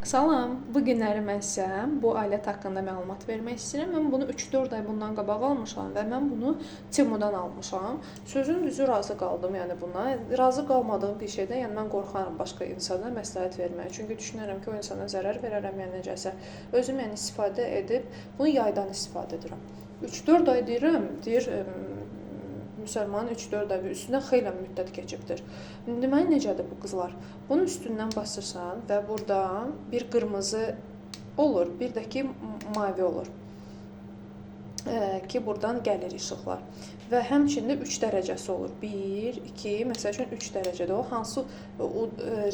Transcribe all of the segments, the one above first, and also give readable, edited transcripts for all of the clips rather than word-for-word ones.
Salam, bu günləri mən sizə bu alət haqqında məlumat vermək istəyirəm. Mən bunu 3-4 ay bundan qabaq almışam və mən bunu Temudan almışam. Sözün düzü razı qaldım, yəni buna. Razı qalmadığım bir şeydə, yəni mən qorxaram başqa insana məsləhət verməyə. Çünki düşünürəm ki, o insana zərər verərəm, yəni necəsə. Özüm yəni istifadə edib bunu yaydan istifadə edirəm. 3-4 ay deyirəm, deyir müsəlmanın 3-4 ay üstündən xeyli müddət keçibdir. Deməli necədir bu qızlar? Bunun üstündən basırsan və burada bir qırmızı olur, bir də ki mavi olur. Ki buradan gəlir işıqlar. Və həmçinin də 3 dərəcəsi olur. 1, 2, məsəl üçün 3 dərəcədə o hansı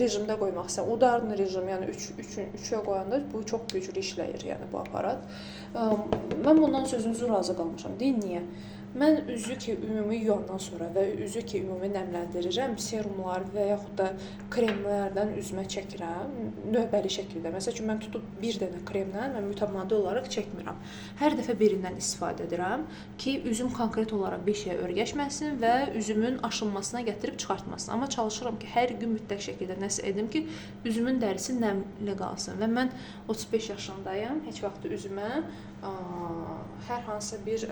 rejimdə qoymaq istəyirsən. Udarlı rejim, yəni 3-ə qoyanda bu çox güclü işləyir, yəni bu aparat. Mən bundan sözünüzü razı qalmışam. Deyin niyə? Mən üzü ki ümumi yuyandan sonra və üzü ki ümumi nəmləndirirəm, serumlar və yaxud da kremlərdən üzümə çəkirəm növbəli şəkildə. Məsəl üçün mən tutub bir dənə kremdən mən mütəmadi olaraq çəkmirəm. Hər dəfə birindən istifadə edirəm ki, üzüm konkret olaraq bir şeyə örgəşməsin və üzümün aşınmasına gətirib çıxartmasın. Amma çalışıram ki, hər gün mütləq şəkildə nəsə edim ki, üzümün dərisi nəmli qalsın. Və mən 35 yaşındayım. Heç vaxt üzümə hər hansı bir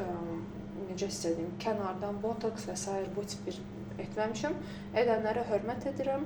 necə sizə deyim, kənardan botoks və sair bu tip bir etməmişəm. Edənlərə hörmət edirəm.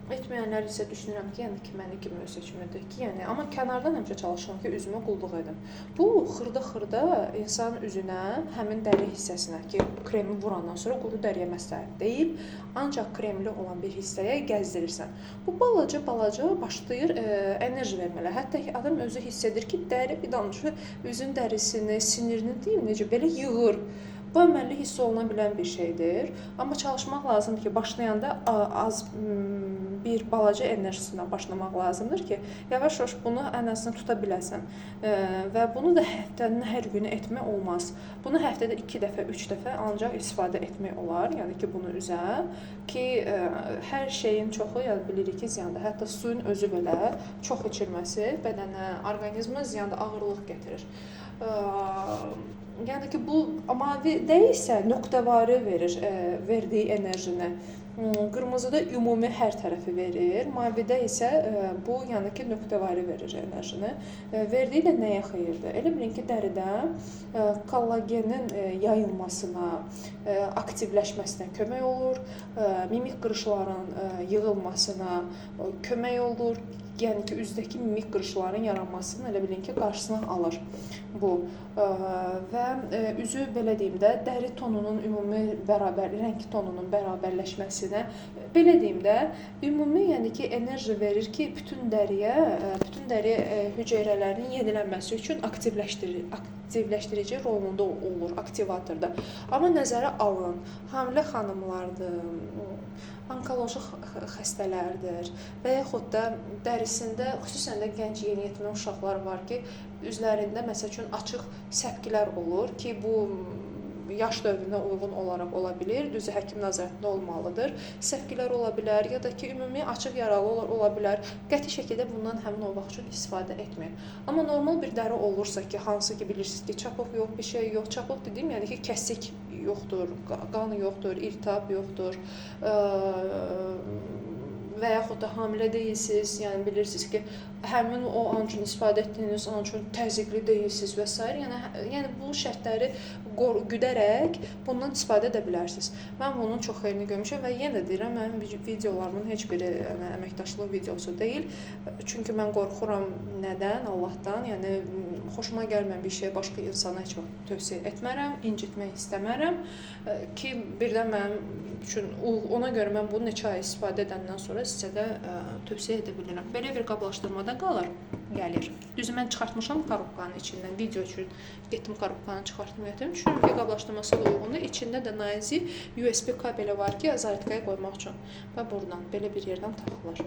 Etməyənlər isə düşünürəm ki, yəni ki, məni kimi öz seçimidir ki, yəni amma kənardan həmişə çalışıram ki, üzümə qulluq edim. Bu xırda-xırda insanın üzünə, həmin dəri hissəsinə ki, kremi vurandan sonra quru dəriyə məsləhət deyil, ancaq kremli olan bir hissəyə gəzdirirsən. Bu balaca-balaca başlayır enerji vermələ. Hətta ki, adam özü hiss edir ki, dəri bir danışır, üzün dərisini, sinirini deyim necə belə yığır. Bu əməlli hiss oluna bilən bir şeydir. Amma çalışmaq lazımdır ki, başlayanda az bir balaca enerjisindən başlamaq lazımdır ki, yavaş-yavaş bunu ən azından tuta biləsən. Və bunu da həftənin hər günü etmək olmaz. Bunu həftədə 2 dəfə, 3 dəfə ancaq istifadə etmək olar. Yəni ki, bunu üzə ki, hər şeyin çoxu, yəni bilirik ki, ziyandır. Hətta suyun özü belə çox içilməsi bədənə, orqanizmə ziyandır, ağırlıq gətirir. Yəni ki, bu mavidə isə nöqtəvari verir verdiyi enerjini. Qırmızıda ümumi hər tərəfi verir, mavidə isə bu yəni ki, nöqtəvari verir enerjini. Verdiyi də nəyə xeyirdir? Elə bilin ki, dəridə kollagenin yayılmasına, aktivləşməsinə kömək olur, mimik qırışların yığılmasına kömək olur. Yəni ki, üzdəki mimik qırışların yaranmasını elə bilin ki, qarşısını alır bu. Və üzü belə deyim də, dəri tonunun ümumi bərabər, rəng tonunun bərabərləşməsinə, belə deyim də, ümumi yəni ki, enerji verir ki, bütün dəriyə, bütün dəri hüceyrələrinin yenilənməsi üçün aktivləşdirici rolunda olur, aktivatorda. Amma nəzərə alın, hamilə xanımlardır, onkoloji xəstələrdir və yaxud da dərisində, xüsusən də gənc yeniyetmə uşaqlar var ki, üzlərində məsəl üçün açıq səpkilər olur ki, bu yaş dövrünə uyğun olaraq ola bilir, düzü həkim nəzarətində olmalıdır. Səpkilər ola bilər ya da ki, ümumi açıq yaralı ola bilər. Qəti şəkildə bundan həmin o vaxt üçün istifadə etməyin. Amma normal bir dəri olursa ki, hansı ki, bilirsiniz ki, çapıq yox, bir şey yox. Çapıq dediyim, yəni ki, kəsik yoxdur, qan yoxdur, iltihab yoxdur. Və yaxud da hamilə deyilsiniz, yəni bilirsiniz ki, həmin o an üçün istifadə etdiyiniz an üçün təzyiqli deyilsiniz və s. Yəni bu şərtləri güdərək bundan istifadə edə bilərsiniz. Mən bunun çox xeyrini görmüşəm və yenə deyirəm, mənim videolarımın heç biri yəni, əməkdaşlıq videosu deyil. Çünki mən qorxuram nədən? Allahdan. Yəni xoşuma gəlməyən bir şeyə başqa insana heç vaxt tövsiyə etmərəm, incitmək istəmərəm ki, birdən mənim üçün ona görə mən bunu neçə ay istifadə edəndən sonra sizə də tövsiyə edə bilirəm. Belə bir qablaşdırmada qalır, gəlir. Düzü mən çıxartmışam korobkanın içindən, video üçün getdim korobkanı çıxartdım, gətirdim. Düşünürəm ki, qablaşdırması da uyğundur. İçində də nazik USB kabeli var ki, zaryadkaya qoymaq üçün və buradan belə bir yerdən taxılır.